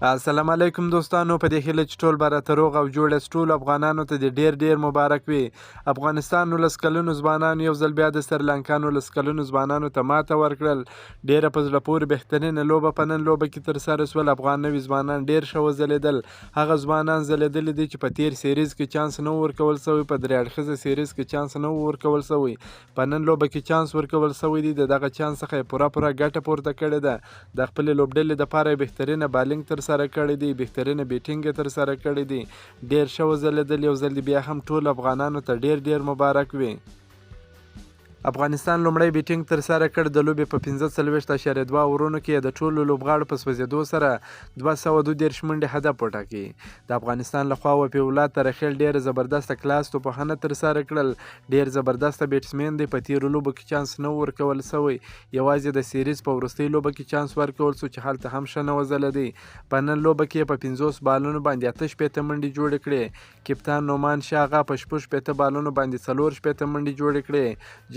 السلام علیکم دوستانو، په دې هیله چې ټول به راته روغ او جوړ یاست. ټولو افغانانو ته دې ډېر ډېر مبارک وي. افغانستان 19 کلنو ځوانانو یو ځل بیا د سریلانکا 19 کلنو ځوانانو ته ماته ورکړل. ډېره په زړه پورې بهترینه لوبه په نن لوبه کې ترسره شول. افغان نوي ځوانان ډېر ښه وځلېدل. هغه ځوانان ځلېدلي دي چې په تېر سیریز کې چانس نه و ورکول شوی، په درې اړخیزه سیریز کې چانس نه و ورکول شوی، په نن لوبه کې چانس ورکول شوی دی. د دغه چانس څخه یې پوره پوره ګټه پورته کړې ده. د خپلې لوبډلې دپاره یې بهترینه بالینګ ترسره کړی دی، بهترینه بیټینګ یې ترسره کړی دی. ډېر ښه وځلېدل. یو ځل دې بیا هم ټولو افغانانو ته ډېر ډېر مبارک وي. افغانستان لومړی بیټینګ ترسره کړ. د لوبې په 45.2 اورونو کې د ټولو لوبغاړو په سوځېدو سره 232 منډې هدف وټاکي. د افغانستان لخوا وفي الله تره خېل ډېره زبردسته کلاس توپوهنه ترسره کړل. ډېر زبردسته بیټسمین دی. په تېرو لوبو کې چانس نه ورکول شوی، یوازې د سیریز په وروستۍ لوبه کې چانس ورکول شو چې هلته هم ښه نه وځلېدی. په نن لوبه کې په 50 بالونو باندې 68 منډې جوړې کړې. کپتان نعمان شاه اغا په 66 بالونو باندې 64 منډې جوړې کړې.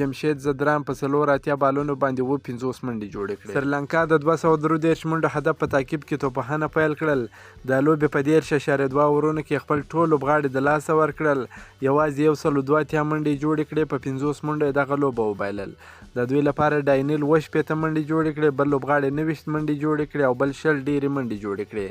جمشید ځدران په 84 بالونو باندې 57 منډې جوړې کړې. سریلانکا د 233 منډو هدف په تعقیب کې توپوهنه پیل کړل. د لوبې په 30.2 اورونو کې خپل ټول لوبغاړي د لاسه ورکړل، یوازې 182 منډې جوړې کړې. په 50 منډو یې دغه لوبه وبایلل. د دوی لپاره ډاینیل 67 منډې جوړې کړې، بل لوبغاړي 29 منډې جوړې کړې او بل 20 ډېرې منډې جوړې کړې.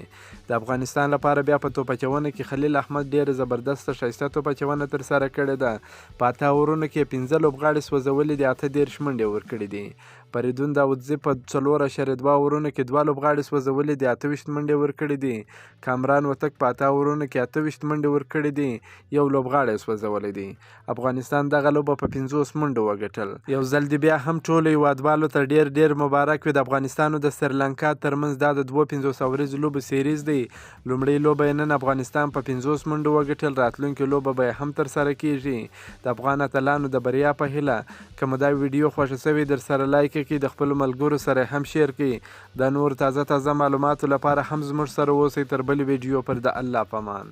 د افغانستان لپاره بیا په توپ اچونه کې خلیل احمد ډېره زبردسته ښایسته توپ اچونه ترسره کړې ده. په 8 اورونو کې 5 لوبغاړي سوځولي دي، 38 منډې ورکړې دي. فریدون داودزي په 4.2 اورونو کې 2 لوبغاړي سوځولي دي، 28 منډې ورکړې دي. کامران وتک په 8 اورونو کې 28 منډې ورکړې دي، یو لوبغاړی سوځولی دی. افغانستان دغه لوبه په 50 منډو وګټل. یو ځل دې بیا هم ټولو هیوادوالو ته ډېر ډېر مبارک وي. د افغانستان او د سریلانکا ترمنځ دا د دوو 50 اوریزو لوبو سیریز دی. لومړۍ لوبه یې نن افغانستان په 50 منډو وګټل. راتلونکې لوبه به یې هم ترسره کیږي. د افغان اتلانو د بریا په هیله. که مو دا ویډیو خوښه شوې، درسره لایک کړئ، د خپلو ملګرو سره هم شیر کړئ. د نور تازه تازه معلوماتو لپاره هم زموږ سره اوسئ. تر بلې ویډیو پر د الله پامان.